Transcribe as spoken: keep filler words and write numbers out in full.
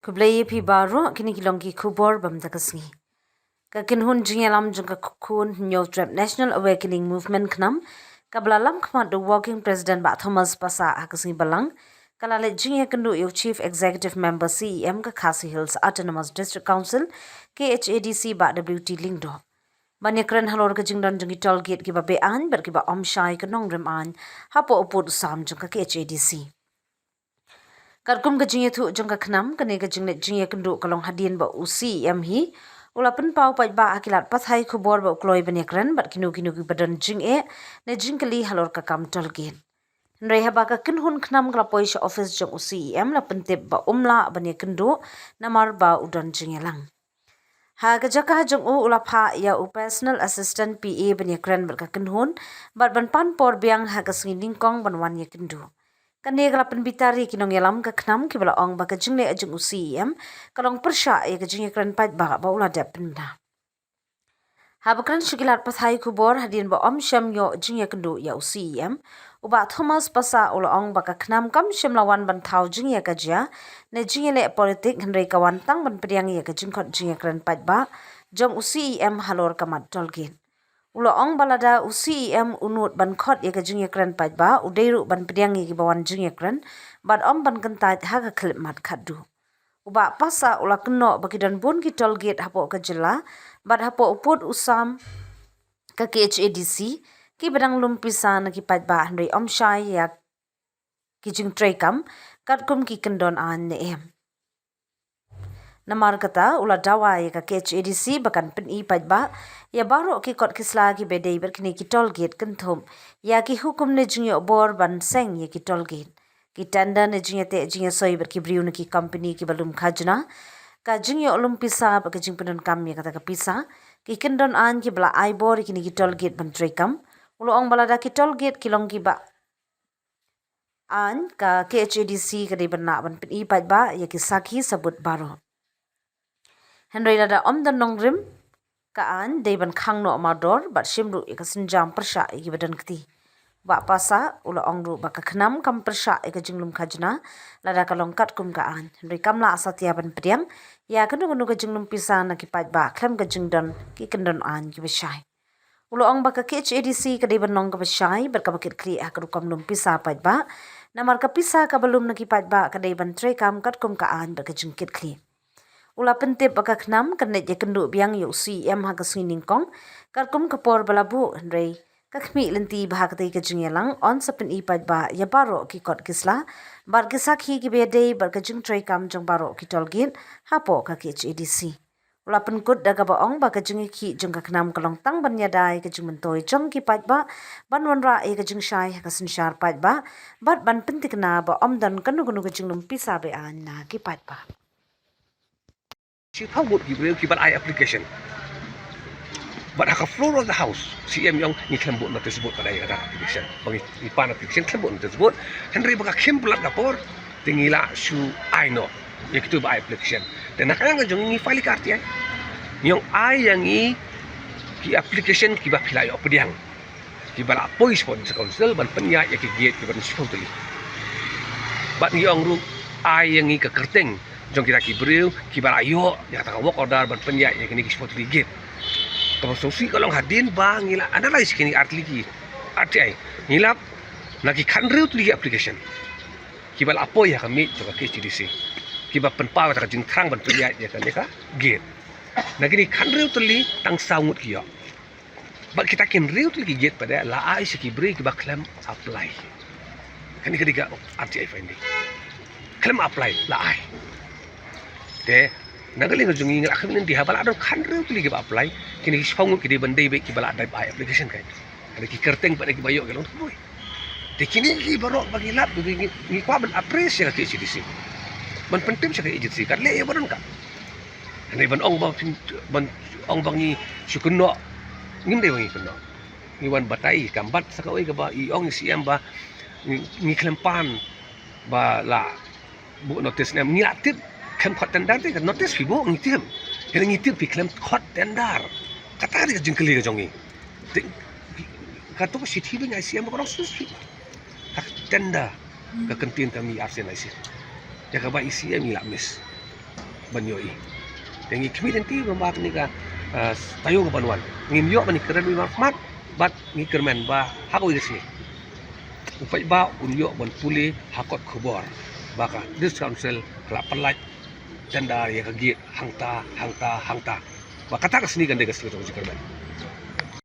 Khublei ïa phi baroh, kine ki long ki khubor bam da ka sngi. Ka kynhun jingïalam jong ka khun Hynñiewtrep National Awakening Movement KHNAM, kaba la lam khmat da u Working President Bah Thomas Passah ha ka sngi Balang, ka la leit jingïakynduh ïa u Chief Executive Member C E M ka Khasi Hills Autonomous District Council, K H A D C, Bah W T Lyngdoh, ban ïakren halor ka jingdon jong ki toll gate kiba beaiñ bad kiba ym shai ka nongrim aiñ hapoh u pud u sam jong ka K H A D C. Katkum ka jingïathuh jong ka KHNAM, kane ka jingleit jingïakynduh ka long hadien ba u C E M hi u la pynpaw paidbah ha ki lad pathai khubor ba u kloi ban ïakren bad kino kino kiba don jingeh ne jingkylli halor ka kam toll gate. Hynrei haba ka kynhun KHNAM ka la poi sha office jong u C E M, la pyntip ba um lah ban ïakynduh namar ba u don jingïalang. Ha ka jaka jong u, u la phah ïa u Personal Assistant, P A, ban ïakren bad ka kynhun bad ban pan por biang ha ka sngi nyngkong ban wan ïakynduh. Kane ka la pynbitar ïa ki nongïalam ka KHNAM kiba la ong ba ka jingleh jong u C E M ka long pyrshah ïa ka jingïakren paidbah ba u la dep pynbna. Haba kren sha ki lad pathai khubor hadien ba ym shym ïoh jingïakynduh ïa u C E M, u Bah Thomas Passah u la ong ba ka KHNAM kam shym la wan ban thaw jingïakajia ne jingïaleh politik, hynrei ka wan tang ban pdiang ïa ka jingkhot jingïakren paidbah jong u C E M halor ka mat toll gate. U la ong ba lada u C E M u nud ban khot ïa ka jingïakren paidbah, u dei ruh ban pdiang ïa kiba wan jingïakren bad ym ban kyntait ha ka khyllipmat khatduh. U Bah Passah u la kynnoh ba ki don bun ki toll gate hapoh ka jylla bad hapoh u pud u sam ka K H A D C kiba dang lum pisa na ki paidbah, hynrei ym shai ïa ki jingtreikam katkum ki kyndon aiñ ne em. Namar kata, u la dawa ïa ka K H A D C ba kan pyni paidbah ïa baroh ki kot ki sla kiba dei bad kine ki toll gate, kynthup ïa ki hukum ne jingïoh bor ban seng ïa ki toll gate, ki tender ne jingïateh jingïasoi bad ki briew ne ki company kiba lum khajna, ka jingïoh lum pisa bad ka jingpyndonkam ïa kata ka pisa, ki kyndon aiñ kiba la ai bor ïa kine ki toll gate ban treikam. U la ong ba lada ki toll gate ki long kiba aiñ, ka K H A D C ka dei ban lah ban pyni paidbah ïa ki sakhi sabut baroh. Hynrei lada ym don nongrim, ka aiñ dei ban khang noh mardor bad shim ruh ïa ka sienjam pyrshah ïa kiba don kti. Bah Passah u la ong ruh ba ka KHNAM kam pyrshah ïa ka jinglum khajna lada ka long katkum ka aiñ, hynrei kam lah satia ban pdiang ïa kano kano ka jinglum pisa na ki paidbah khlem ka jingdon ki kyndon aiñ kiba shai. U la ong ba ka K H A D C ka dei ban long kaba shai bad kaba kitkhlieh ha ka rukom lum pisa paidbah, namar ka pisa kaba lum na ki paidbah ka dei ban treikam katkum ka aiñ bad ka jingkitkhlieh. U la pyntip ba ka KHNAM kan leit ïakynduh biang ïa u C E M ha ka sngi nyngkong katkum ka por ba la buh, hynrei ka khmih lynti ba ha katei ka jingïalang yn sa pyni paidbah ïa baroh ki kot ki sla bad ki sakhi kiba ïadei bad ka jingtreikam jong baroh ki toll gate hapoh ka K H A D C. U la pynkut da kaba ong ba ka jingïakhih jong ka KHNAM ka long tang ban ïada ïa ka jingmyntoi jong ki paidbah, ban wanrah ïa ka jingshai ha ka synshar paidbah bad ban pynthikna ba ym don kano kano ka jinglum pisa beaiñ na ki paidbah. Shiphew ngut ki briew kiba la ai application. Bad ha ka floor of the house, C E M u ong ngi khlem buh notice board pat ïa kata ka application. Ba ngi, ngi pan application khlem buh notice board. Hynrei ba ka khim palat ka por, te ngi la shu ai noh ïa kito ba ai application. Te na ka liang ka jong ngi, ngi file ïa ka R T I. Ngi ong ai ïa ngi ki application kiba phi la ïoh pdiang, kiba la poi shapoh District Council ban pynïaid ïa ki gate kiba don shiphew tylli. Bad ngi ong ruh ai ïa ngi ka kyrteng jong kita ki briew kiba la ïoh ïa kata ka work order ban pynïaid ïa kine ki shiphew tylli gate. Kaba sngewsih ka long hadien ba ngi la analyse kine ki ar tylli ki R T I, ngi lap na ki khathynriew tylli ki application kiba la poi ha ka miej jong ka K H A D C, kiba pynpaw ïa kata ka jingthrang ban pynïaid ïa kane ka gate. Na kine ki khathynriew tylli, tang saw ngut ki ïoh. Bad kita ki hynriew tylli ki gate pat de la ai sha ki briew kiba khlem apply. Kane ka dei ka R T I finding. Khlem apply la ai. Te na ka liang ka jong ngi, ngi la khmih lynti, haba la don khathynriew tylli kiba apply, kine ki shiphew ngut ki dei ban dei beit kiba la dep ai application, kane ki kyrteng pat de kiba ïoh ki long thymmai. Te kine ki baroh ba ngi lap, ngi, ngi kwah ban appraise sha ka K H A D C, ban pyntip sha ka agency, kat leh ïa ba don kat. Hynrei ban ong ba phin, ban ong ba ngi shu kynnoh, ngim dei ba ngi kynnoh. Ngi wan batai, kam bat sa kawei kaba i ong i C E M ba ngi, ngi khlem pan ba la buh notice ne em. Ngi la tip khlem khot tender te, ka notice phi buh ngi tip. Hynrei ngi tip phi khlem khot tender. Kata dei ka jingkylli ka jong ngi. Te kato ka shithi ba ngi ai C E M ka long shisha. Ka tender, ka kyntien ka mih arsien arsien. Ïa kaba i C E M i la miss. ban ïohi. Te ngi khmih lynti ba ma kane ka, ah, taïew ka ban wan ngim ïoh ban ïakren wei markhmat, bad ngi kyrmen ba ha kawei ka sngi u paidbah un ïoh ban pule ha kot khubor ba ka District Council ka la pynlait tender ïa ka gate hangta, hangta, hangta. Ba kata ka sngi kan dei ka sngi jong ka jingkyrmen.